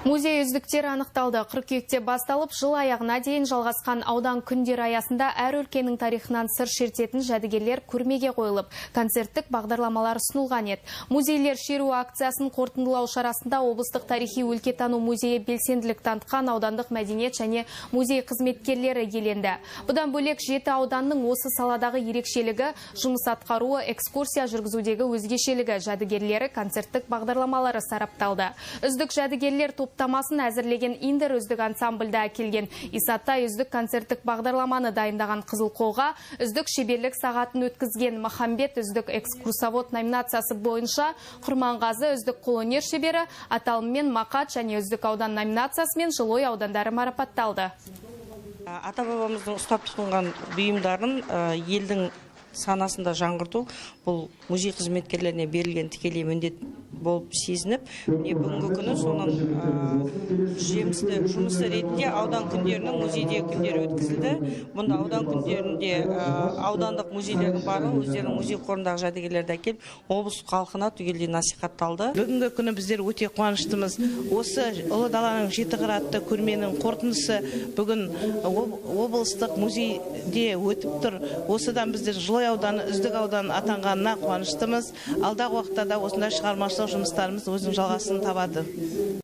Музей үздіктері анықталды. Қыркүйекте басталып, жыл аяғына дейін жалғасқан аудан күндері аясында әр өлкенің тарихынан сыр шертетін жәдігерлер көрмеге қойылып, концерттік бағдарламалар ұсынылған еді. Музейлер шеруі акциясын қорытындылау шарасында облыстық тарихи өлкетану музейі белсенділік танытқан аудандық мәдениет және музей қызметкерлері еленді. Бұдан бөлек 7 ауданның осы саладағы ерекшелігі, жұмыс атқаруы, экскурсия жүргізудегі өзгешелігі, жәдігерлері, концерттік бағдарламалары сарапталды. Үздік жәдігерлер топтамасын әзірлеген Индер үздік ансамбльді әкелген Исатай үздік концерттік бағдарламаны дайындаған Қызылқоға, үздік шеберлік сағатын өткізген Махамбет үздік экскурсовод номинациясы бойынша Құрманғазы үздік қолөнер шебері аталыммен Мақат және үздік аудан номинациясымен Жылой аудандары марапатталды. Ата-бабамыздың ұстап тұтынған бұйымдарын елдің санасында жаңғырту бұл музей қызметкерлеріне берілген тікелей міндет болып сезініп, міне бүгінгі күні соның жемісті жұмысы ретінде аудан күндерінің музейдегі күндері өткізілді. Бұнда аудан күндерінде аудандық музейлердің барлығы өздерінің музей қорындағы жәдігерлерді әкеліп облыс халқына түгелдей насихатталды. Бүгінгі күні біздер өте қуаныштымыз. Осы Ұлы даланың жеті қыры атты көрменің қорытындысы бүгін облыстық музейде өтіп тұр. Осыдан біздер Жылой ауданы үздік аудан атанғанына қуаныштымыз. Алдағы уақытта да осындай шығармашылық жұмыстарымыз өзінің жалғасын табады.